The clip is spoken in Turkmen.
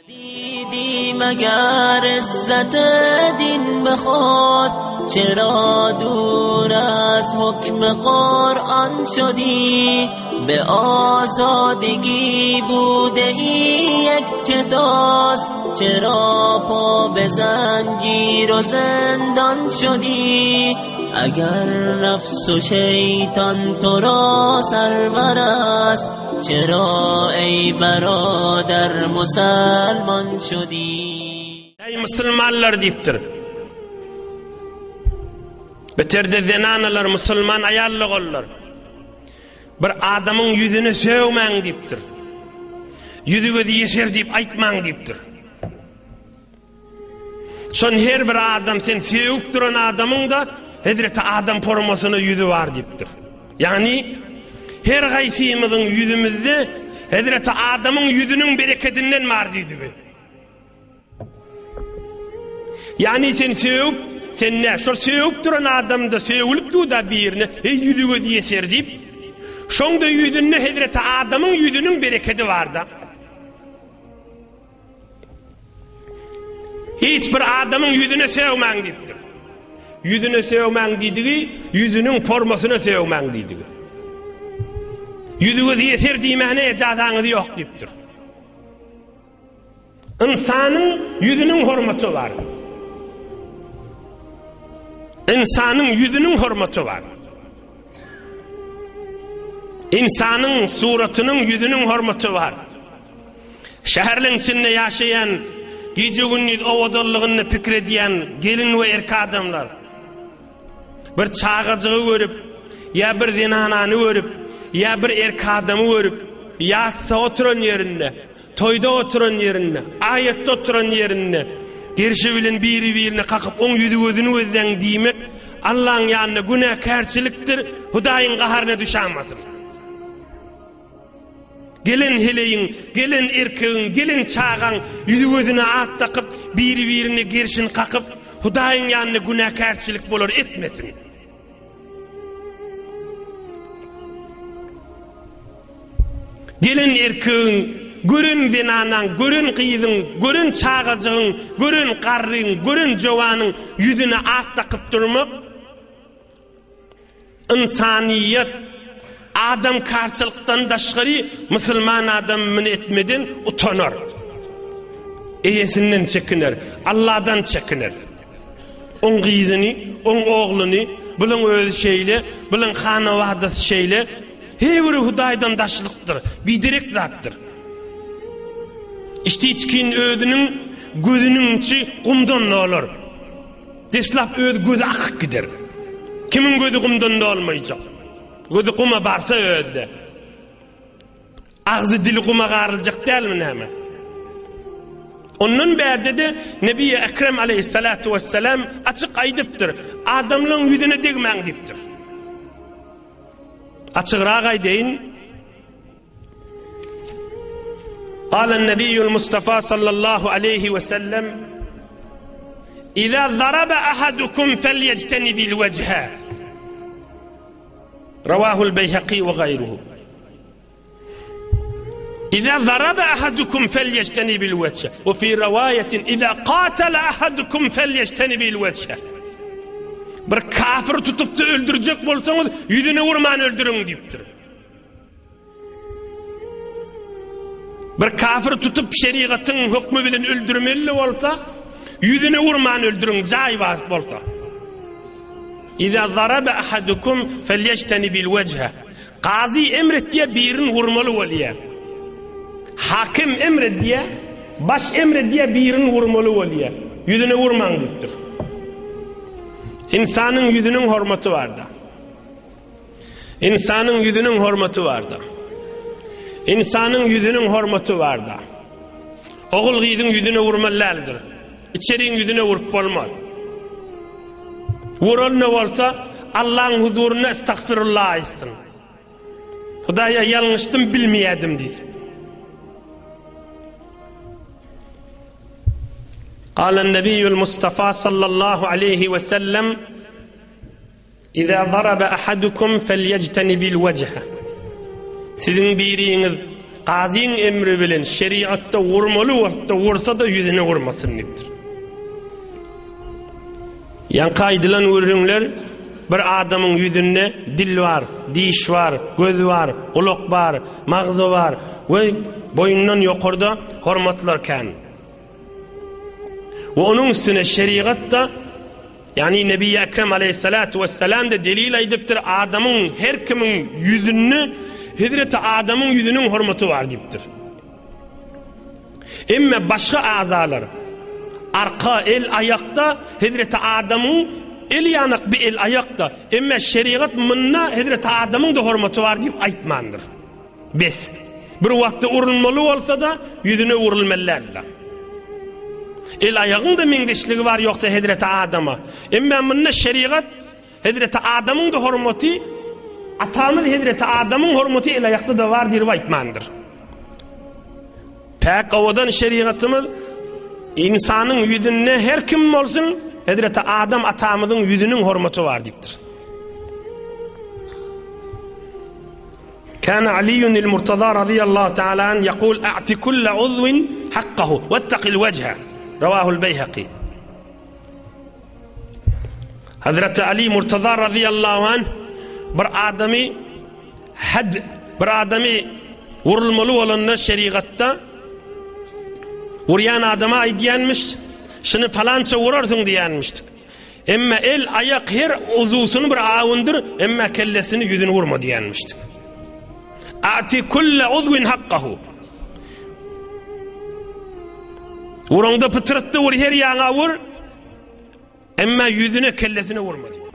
Didi meger izzete din be hod Çera dur az hukm Kur'an şudi Be azadigi bude ای یک داست چرا پا به زنجیر و زندان شدی اگر نفس و شیطان تو را سرور است چرا ای برادر مسلمان شدی Eý musulmanlar diýipdir. Beterde zenanalar musulman aýal-ogullar. Bir adamyň ýüzüne sögmäň diýipdir. Ýüzi gözi ýeşer diýip aýtmaň diýipdir. Şon her bir adam sen sögüp duran adamyň-da Hezreti Adam formasyna ýüzi bar diýipdir. Ýagny her gaýsymyzyň ýüzümizde Hezreti Adamyň ýüzüniň berekedinden bar diýdigi. Ýagny sen sögüp, sen nä, şol sögüp duran adamda sögülip dur-da birine, eý ýüzi gözi ýeser diýip, şoň-da ýüzünde Hezreti Adamyň ýüzüniň berekedi bar-da. Hiç bir adamyň ýüzüne sögmäň diýipdir. Ýüzüne sögmäň diýdigi, ýüzüniň formasyna sögmäň diýdigi. Ýüzi gözi ýeser diýmäne ejazaňyz ýok diýipdir. Ynsanyň ýüzüniň hormaty bar. Ynsanyň ýüzüniň hormaty bar. Ynsanyň suratynyň ýüzüniň hormaty bar. Şäherleň içinde ýaşaýan, gije-gündiz owadanlygyny pikir edýän gelin we erkek adamlar bir çagajygy görüp, ýa bir zenanany görüp, ýa bir erkek adamy görüp, ýatsa oturan ýerinde, toýda oturan ýerinde, aýatda oturan ýerinde gerşi bilen biri-birine kakyp, oň ýüzi-gözüni gözläň diýmek Allaň ýanynda günäkärçilikdir, Hudaýyň gaharyna düşämasyn. Gelen heleýiň, gelen erkegiň, gelen çagaň ýüzi-gözüne at dakyp, biri-birine gerşini kakyp, Hudaýyň ýanynda günäkärçilik bolar etmesin. Gelen erkegiň, gören zenanaň, gören gyzyň, gören çagajygyň, gören garryň, gören jowanyň ýüzüne at dakyp durmak, Ynsanyýet, adamkarçylykdan daşgary musulman adam muny etmeden utanar. Eýesinden çekiner, Alladan çekiner. Oň gyzyny, oň ogluny, bulaň özi şeýle, bulaň hanawadasy şeýle, her biri Hudaýdan daşlykdyr, biderek zatdyr. Içdi-içgin özüniň gözüniň içi gumdan dolar. Deslap öz gözi akyp gider. Kimiň gözi gumdan dolmaýjak? Gözi guma barsa özde. Agzy dili guma garyljak dälmi näme? Ondan bärde-de Nebi Ekrem aleyhissalatu vesselam açyk aýdypdyr. Adamlaryň ýüzüne degmäň diýipdir. Açygrak aýdaýyn. قال النبي المصطفى صلى الله عليه وسلم إذا ضرب أحدكم فليجتنب الوجه رواه البيهقي وغيره إذا ضرب أحدكم فليجتنب الوجه وفي رواية إذا قاتل أحدكم فليجتنب الوجه Bir kafir tutup da öldürecek bolsaňyz, ýüzüne vurman öldürüň diýipdir. Bir kafir tutup şerigatyň hökmi bilen öldürmeli bolsa, ýüzüne urman öldüriň, jaý bar bolsa. Iza zaraba ahadukum falyajtanibil wejhe. Gazy emr etýär, birini urmaly bolýar. Hakim emr edýär, baş emr edýär, birini urmaly bolýar. Ýüzüne urmaň diýipdir. Ynsanyň ýüzüniň hormaty barda. Ynsanyň ýüzüniň hormaty bardyr. Ynsanyň ýüzüniň hormaty bardyr. Ogul gyzyň ýüzüne urmaly däldir. Içeriň ýüzüne urup bolmaz. Vuran bolsa Allaň huzurynda estagfirullah aýtsyn. Hudaýa ýalňyşdym bilmeýärdim diýsin. Galan Nebiýül Mustafa sallallahu aleyhi ve sellem Iza daraba ahadukum felyejtenibil wejhe. Siziň biriňiz. Kazyň emri bilen şeriatda urmaly wagtda ursa-da ýüzüne urmasyn diýipdir. Ýaňky aýdylan gürrüňler bir adamyň ýüzünde dil bar, diş bar, göz bar, gulak bar, magzy bar we boýundan ýokarda hormatlar kän. We onuň üstüne şerigat-da, ýagny Nebi Ekrem aleýhissalatu wessalam-da delil aýdypdyr, adamyň her kimiň ýüzünde Hezreti Adamyň ýüzüniň hormaty bar diýipdir. Emme başga azalar, arka, el, aýakda Hezreti Adamyň el ýanak bir el aýakda, emme şerigat munda Hezreti Adamyň-da hormaty bar diýip aýtmandyr. Bes. Bir wagtda urulmaly bolsa-da, ýüzüne urulmaly däldir. El-aýagyň-da meňzeşligi bar ýogsa hezreti Adama. Emma munda şerigat hezreti Adamyň-da hormaty, atamyz hezreti Adamyň hormaty el-aýakda-da bar diýip aýtmandyr. Päk owadan şerigatymyz ynsanyň ýüzünde her kim bolsun, hezreti Adam atamyzyň ýüzüniň hormaty bar diýipdir. Kana Aliýun il-Murtaza razyýallahu taala anh ýakul a'ti kulla uzwin hakkahu wettaqil wejhe. Rawahul Beýhaki. Hazreti Ali Murtaza razyýallahu anh bir adamy had bir adamy vurulmaly bolanda şerigatda vurýan adama aýdýanmyş, şuny palança vurarsyň diýýänmişdik. Emme el, aýak her uzusyny bir awundyr, emme kellesini, ýüzüni urma diýenmişdik. Ati kulle uzwin hakkahu. Uraňda pytyrtdy ur, her ýaňa ur, emme ýüzüne, kellesine urma diýen.